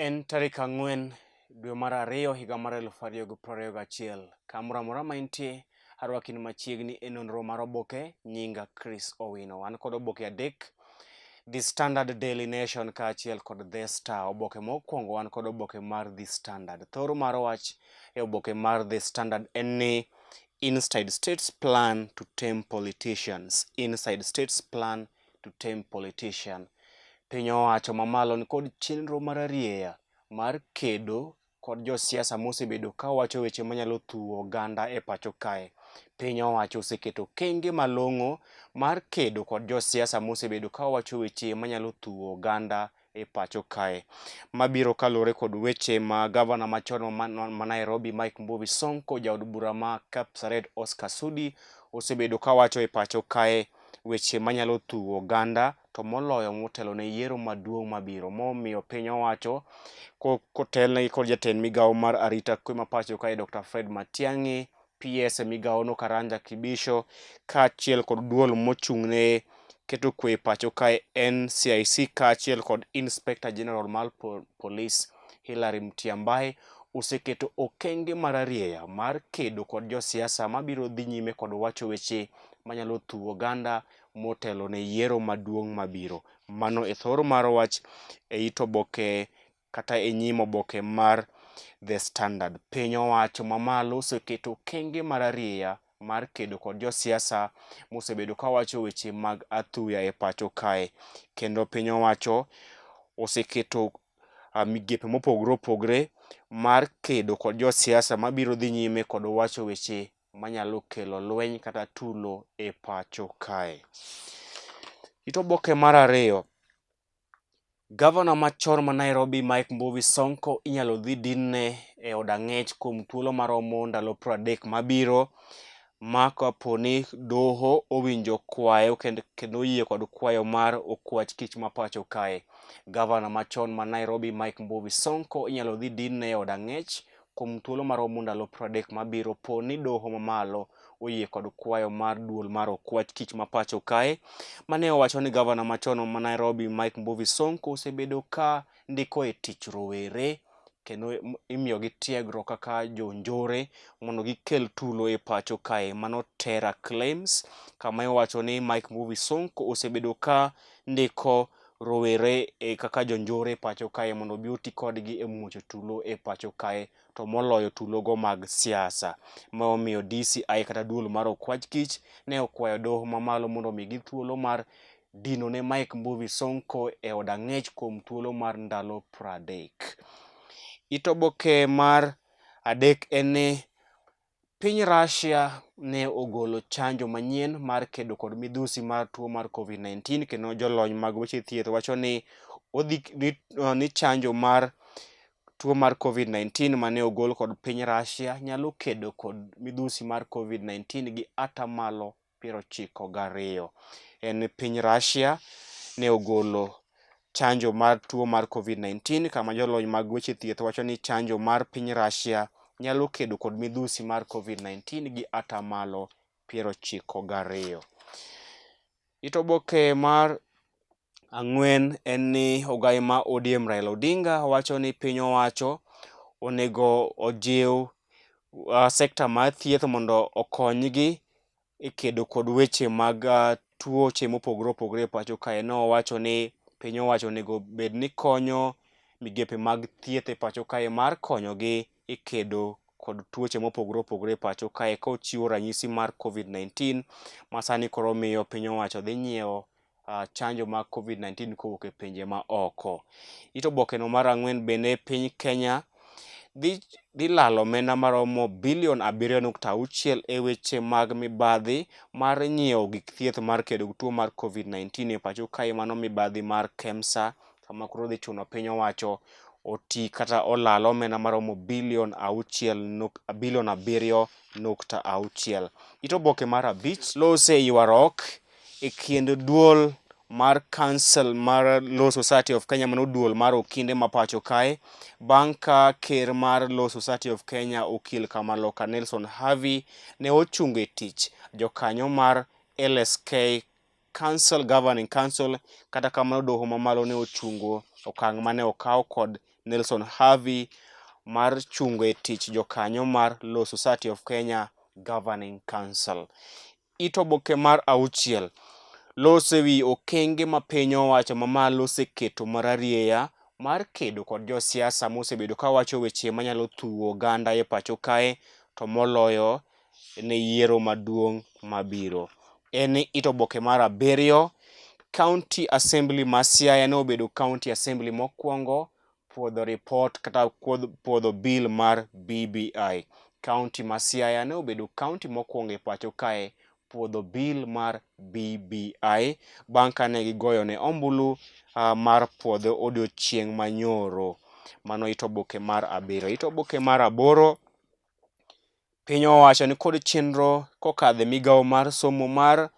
En tarik 4 dwe mar 2 higa mar 2021. Kamoro amora ma intie, arwaki ni machiegni e nonro mar oboke, nyinga Chris Owino. An kod oboke adek, The Standard, Daily Nation kaachiel kod The Star. Oboke mokwongo wan kod oboke mar The Standard. Thor mar wach e oboke mar The Standard en ni Inside States plan to tame politicians. Inside States plan to tame politician. Piny owacho mamalo ni kod chenro mar arieya mar kedo kod josiasa mosebedo ka wacho weche manyalo thuwo oganda e pacho kae. Piny owacho oseketo okenge malong'o mar kedo kod josiasa mosebedo ka wacho weche manyalo thuwo oganda e pacho kae. Mabiro kaluwore kod weche ma gavana machon ma Nairobi Mike Mbuvi Sonko, jaod bura ma Kapsaret Oscar Sudi osebedo kawacho e pacho kae weche manyalo thuwo oganda to moloyo motelo ne yiero maduong' mabiro momiyo piny owacho kotelnegi kod jatend migawo mar arita kwe ma pacho kae Dr. Fred Matiang'i, PS e migawono Karanja Kibisho kaachiel kod duol mochung'ne keto kwe e pacho kae NCIC kaachiel kod Inspector General mar Police Hillary Mutyambai oseketo okenge mararieya mar kedo kod josiasa mabiro dhi nyime kod wacho weche manyalo thuwo oganda motelo ne yiero maduong' mabiro. Mano e thor mar wach e it oboke kata e nyim oboke mar The Standard. Piny owacho mamalo oseketo okenge mararieya mar kedo kod josiasa mosebedo kawacho weche mag athuya e pacho kae. Kendo piny owacho oseketo migepe mopogore opogore mar kedo kod josiasa mabiro dhi nyime kod wacho weche manyalo kelo lweny kata tulo e pacho kae. It oboke mar ariyo, Gavana machon ma Nairobi Mike Mbuvi Sonko inyalo dhi dinne e od ang'ech kuom thuolo maromo ndalo 30 mabiro ma kapo ni doho owinjo kwayo kendo oyie kod kwayo mar okwach kich ma pacho kae. Gavana machon ma Nairobi Mike Mbuvi Sonko inyalo dhi dinne e od ang'ech kuom thuolo maromo ndalo 30 mabiro po ni doho mamalo oyie kod kwayo mar duol mar okwach kich ma pacho kae mane owacho ni gavana machon ma Nairobi Mike Mbuvi Sonko osebedo ka ndiko e tich rowere kendo imiyogi tiegruok kaka jonjore mondo gikel tulo e pacho kae. Mano Terra Claims kama iwacho ni Mike Mbuvi Sonko osebedo ka ndiko rowere e kaka jonjore e pacho kae mondo obi oti kodgi e muocho tulo e pacho kae to moloyo tulogo mag siasa. Ma omiyo DCI kata duol mar okwach kich ne okwayo doho mamalo mondo omigi thuolo mar dino ne Mike Mbuvi Sonko e od ang'ech kuom thuolo mar ndalo 30. It oboke mar adek en ni Piny Russia ne ogolo chanjo manyien mar kedo kod midhusi mar tuo mar COVID-19 kendo jolony mag weche thieth wacho ni odhi ni chanjo mar tuo mar COVID-19 mane ogol kod piny Russia nyalo kedo kod midhusi mar COVID-19 gi atamalo 92. En piny Russia ne ogolo chanjo mar tuo mar COVID-19 kama jolony mag weche thieth wacho ni chanjo mar piny Russia nyalo kedo kod midhusi mar COVID-19 gi atamalo 92. It oboke mar ang'wen en ni ogai ma ODM Raila Odinga wacho ni piny owacho onego ojiw sekta mar thieth mondo okonygi e kedo kod weche mag tuoche mopogore opogore e pacho kae. Nowacho ni piny owacho onego bed ni konyo migepe mag thieth e pacho kae mar konyogi e kedo kod tuoche mopogore opogore e pacho kae kochiwo ranyisi mar COVID-19 ma sani koro miyo piny owacho dhi nyiewo chanjo mag COVID-19 kowuok e pinje ma oko. It obokeno mar ang'wen bende piny Kenya dhi lalo omenda maromo bilion 7.6 e weche mag mibadhi mar nyiewo gik thieth mar kedo gi tuo mar COVID-19 e pacho kae. Mano mibadhi mar KEMSA kama koro dhi chuno piny owacho oti kata olal omenda maromo bilion 7.6. It oboke mar abich lose ywaruok e kind duol mar Council mar Law Society of Kenya, mano duol mar okinde ma pacho kae, bang' ka ker mar Law Society of Kenya okil Kamaloka Nelson Havi ne ochungo e tich jokanyo mar LSK Council Governing Council. Kata kamano doho mamalo ne ochungo okang' mane okaw kod Nelson Havi mar chungo e tich jokanyo mar Law Society of Kenya Governing Council. It oboke mar auchiel loso e wi okenge ma piny owacho mamalo oseketo mararieya mar kedo kod josiasa mosebedo kawacho weche manyalo thuwo oganda e pacho kae to moloyo ne yiero maduong' mabiro. En it oboke mar abiriyo, County Assembly ma Siaya nobedo County Assembly mokwongo puodho ripot kata puodho bill mar BBI. County ma Siaya ne obedo county mokwongo e pacho kae puodho bill mar BBI bang' kane gigoyo ne ombulu mar puodho odiochieng' manyoro. Mano it oboke mar abiriyo. It oboke mar aboro, piny owacho ni kod chenro kokadho e migawo mar somo mar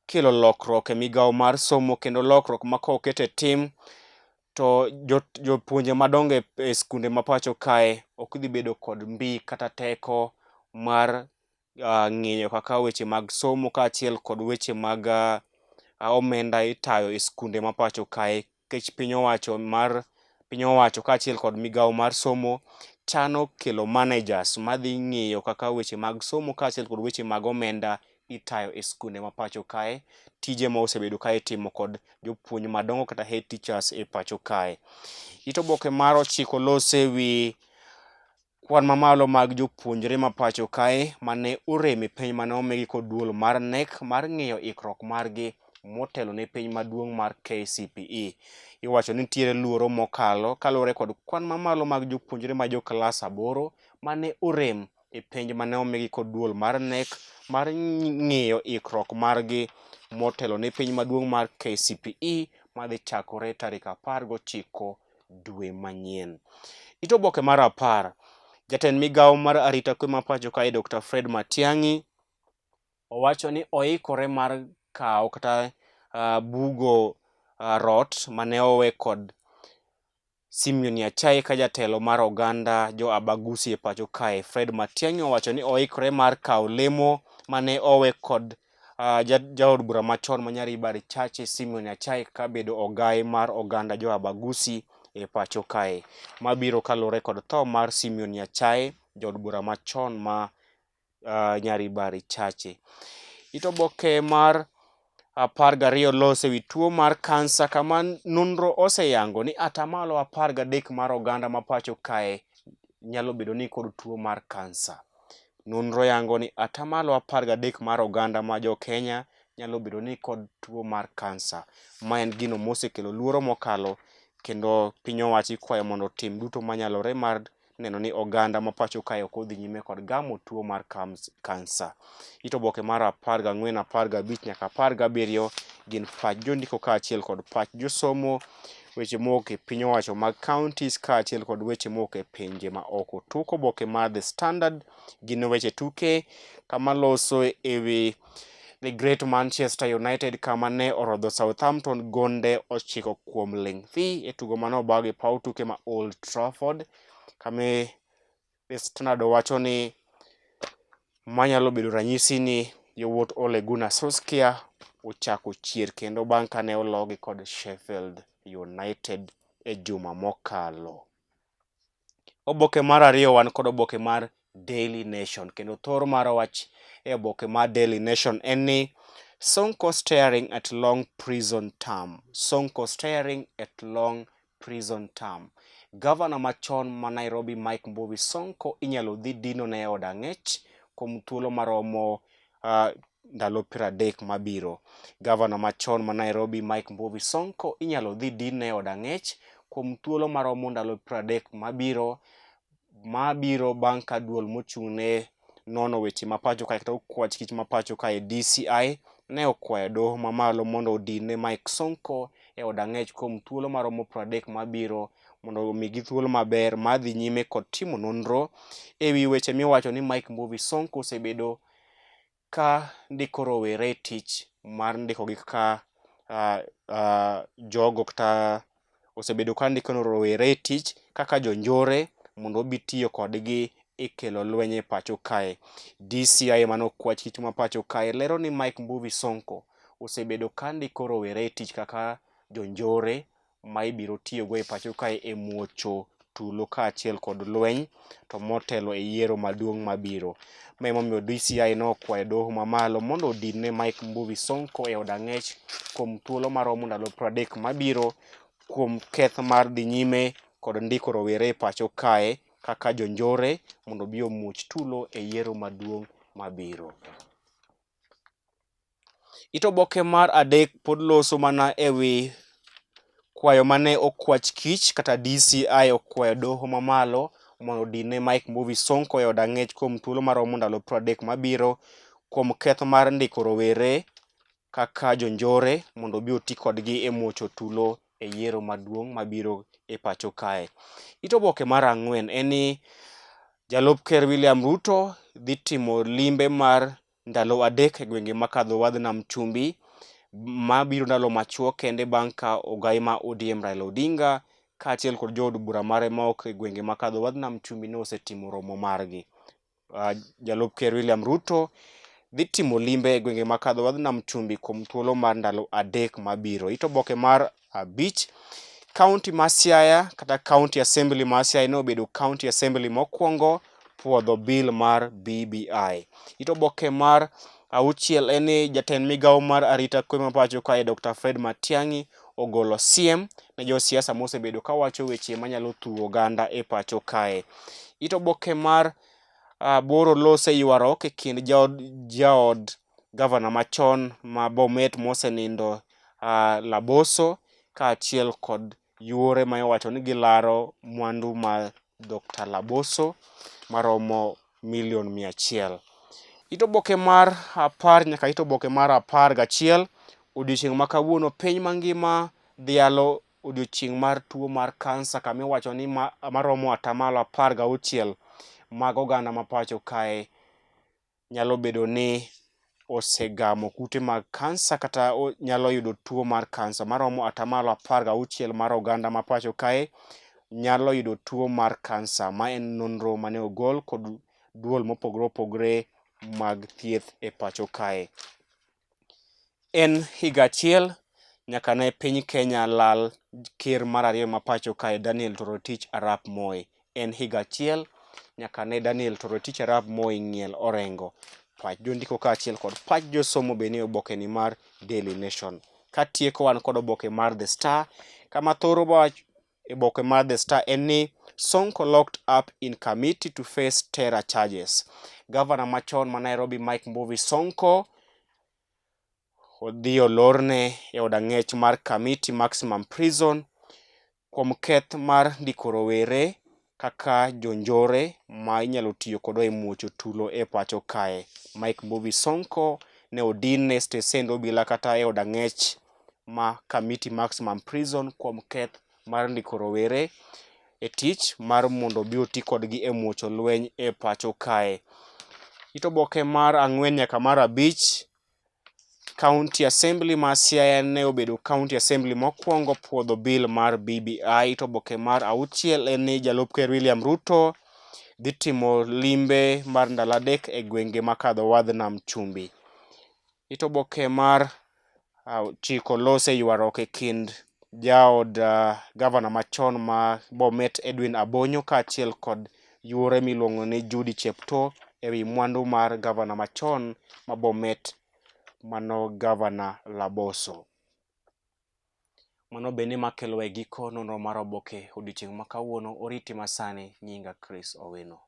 kelo lokruok e migawo mar somo kendo lokruok ma koket e tim to jopuonje madongo e skunde ma pacho kae ok dhi bedo kod mbi kata teko mar ng'iyo kaka weche mag somo kaachiel kod weche mag omenda itayo e skunde ma pacho kae nikech piny owacho kaachiel kod migawo mar somo chano kelo managers madhi ng'iyo kaka weche mag somo kaachiel kod weche mag omenda itayo e skunde ma pacho kae, tije ma osebedo ka itimo kod jopuonj madongo kata head teachers e pacho kae. It oboke mar ochiko loso e wi kwan mamalo mag jopuonjre ma pacho kae mane orem e penj mane omigi kod duol mar KNEC mar ng'iyo ikruok margi motelo ne penj maduong' mar KCPE. Iwacho ni nitiere luoro mokalo kaluwore kod kwan mamalo mag jopuonjre ma jo klas aboro mane orem e penj mane omigi kod duol mar KNEC mar ng'iyo ikruok margi motelo ne penj maduong' mar KCPE madhi chakore tarik 19 dwe manyien. It oboke mar 10, jatend migawo mar arita kwe ma pacho kae Dr. Fred Matiang'i owacho ni oikore mar kawo kata bugo rot mane owe kod Simeon Nyachae ka jatelo mar oganda jo Abagusi e pacho kae. Fred Matiang'i owacho ni oikore mar kawo lemo mane owe kod jaod bura machon ma Nyaribari Chache Simeon Nyachae kabedo ogai mar oganda jo Abagusi e pacho kae. Mabiro kaluwore kod tho mar Simeon Nyachae, jaod bura machon ma Nyaribari Chache. It oboke mar 12 loso ewi tuo mar kansa kama nonro oseyango ni atamalo 13 mar oganda ma pacho kae nyalo bedo ni kod tuo mar kansa. Nonro yango ni atamalo 13 mar oganda ma jo Kenya nyalo bedo ni kod tuo mar kansa. Ma en gino mosekelo luoro mokalo kendo piny owacho ikwayo mondo otim duto manyalore mar neno ni oganda ma pacho kae ok odhi nyime kod gamo tuo mar kansa. It oboke mar 14, 15 nyaka 17 gin pach jondiko kaachiel kod pach josomo, weche mowuok e piny owacho mag counties kaachiel kod weche mowuok e pinje ma oko. Tuk oboke mar The Standard gin weche tuke kama loso ewi The Great Manchester United kama ne orodho Southampton gonde 9 kuom ling' thi e tugo mane obag e paw tuke ma Old Trafford kama The Standard wacho ni manyalo bedo ranyisi ni yawuot Ole Gunnar Solskjaer ochako chier kendo bang' kane ologi kod Sheffield United e juma mokalo. Oboke mar ariyo wan kod oboke mar Daily Nation kendo thor mar wach e oboke mar Daily Nation en ni Sonko staring at long prison term. Sonko staring at long prison term. Gavana machon ma Nairobi Mike Mbuvi Sonko inyalo dhi dino ne od ang'ech kuom thuolo maromo ndalo 30 mabiro. Gavana machon ma Nairobi Mike Mbuvi Sonko inyalo dhi din ne od ang'ech kuom thuolo maromo ndalo 30 mabiro mabiro bang' ka duol mochung' ne nono weche ma pacho kae kata okwach kich ma pacho kae DCI ne okwayo doho mamalo mondo odin ne Mike Sonko e od ang'ech kuom thuolo maromo 30 mabiro mondo omigi thuolo maber mar dhi nyime kod timo nonro ewi weche miwacho ni Mike Mbuvi Sonko osebedo ka ndiko rowere e tich mar ndikogi kaka jogo kata osebedo ka ndiko rowere e tich kaka jonjore mondo obi tiyo kodgi e kelo lweny e pacho kae. DCI mano okwach kich ma pacho kae lero ni Mike Mbuvi Sonko osebedo ka ndiko rowere e tich kaka jonjore ma ibiro tiyogo e pacho kae e muocho tulo kaachiel kod lweny to motelo e yiero maduong' mabiro. Ma emomiyo DCI nokwayo doho mamalo mondo odinne Mike Mbuvi Sonko e od ang'ech kuom thuolo maromo ndalo 30 mabiro kuom keth mar dhi nyime kod ndiko rowere e pacho kae kaka jonjore mondo obi omuoch tulo e yiero maduong' mabiro. It oboke mar adek pod loso mana e wi kwayo mane okwach kich kata DCI okwayo doho mamalo mondo odinne Mike Mbuvi Sonko e od ang'ech kuom thuolo maromo ndalo 30 mabiro kuom ketho mar ndiko rowere kaka jonjore mondo obi oti kodgi e muocho tulo e yiero maduong' mabiro e pacho kae. It oboke mar ang'wen en ni jalup ker William Ruto dhi timo limbe mar ndalo adek e gwenge ma kadho wadh nam chumbi mabiro ndalo machuok kende bang' ka ogai ma ODM Raila Odinga kaachiel kod jood bura mare maok e gwenge ma kadho wadh nam chumbi ne osetimo romo margi. Jalup ker William Ruto dhi timo limbe e gwenge ma kadho wadh nam chumbi kuom thuolo mar ndalo adek mabiro. It oboke mar abich, kaunti ma Siaya kata County Assembly ma Siaya ne obedo County Assembly mokwongo puodho bill mar BBI. It oboke mar auchiel en ni jatend migawo mar arita kwe ma pacho kae Dr. Fred Matiang'i ogolo siem ne josiasa mosebedo kawacho weche manyalo thuwo oganda e pacho kae. It oboke mar aboro lose ywaruok e kind jaod gavana machon ma Bomet mosenindo Laboso kaachiel kod yuore ma iwacho ni gilaro mwandu ma Dr. Laboso maromo milion 100. It oboke mar 10 nyaka it oboke mar 11 odiochieng' ma kawuono piny mangima dhialo odiochieng' mar tuo mar kansa kama iwacho ni maromo atamalo 16 mag oganda ma pacho kae nyalo bedo ni osegamo kute mag kansa kata nyalo yudo tuo mar kansa maromo atamalo 16 mar oganda ma pacho kae nyalo yudo tuo mar kansa. Ma en nonro mane ogol kod duol mopogore opogore mag thieth e pacho kae. En higa achiel nyaka ne piny Kenya lal ker mar ariyo ma pacho kae Daniel Toroitich arap Moi. En higa achiel nyaka ne Daniel Toroitich arap Moi ng'iel orengo. Pach jondiko kaachiel kod pach josomo be nie oboke ni mar Daily Nation. Katieko wan kod oboke mar The Star kama thoro wach e oboke mar The Star en ni Sonko locked up in committee to face terror charges. Gavana machon ma Nairobi Mike Mbuvi Sonko odhi olorne e od ang'ech mar Kamiti Maximum Prison kuom keth mar ndiko rowere kaka jonjore ma inyalo tiyo kodo e muocho tulo e pacho kae. Mike Mbuvi Sonko ne odin e stesend obila kata e od ang'ech ma Kamiti Maximum Prison kuom keth mar ndiko rowere e tich mar mondo obi oti kodgi e muocho lweny e pacho kae. It oboke mar ang'wen nyaka mar abich, County Assembly ma Siaya ne obedo County Assembly mokwongo puodho bill mar BBI. It oboke mar auchiel en ni jalup ker William Ruto dhi timo limbe mar ndalo adek e gwenge makadho wadh nam chumbi. It oboke mar chiko lose ywaruok e kind jaod gavana machon ma Bomet Edwin Abonyo kaachiel kod yuore miluongo ni Judy Cheptoo e wi mwandu mar gavana machon ma Bomet mano gavana Laboso. Mano bende makelo e giko nonro mar oboke odiochieng' ma kawuono. Oriti masani, nyinga Chris Owino.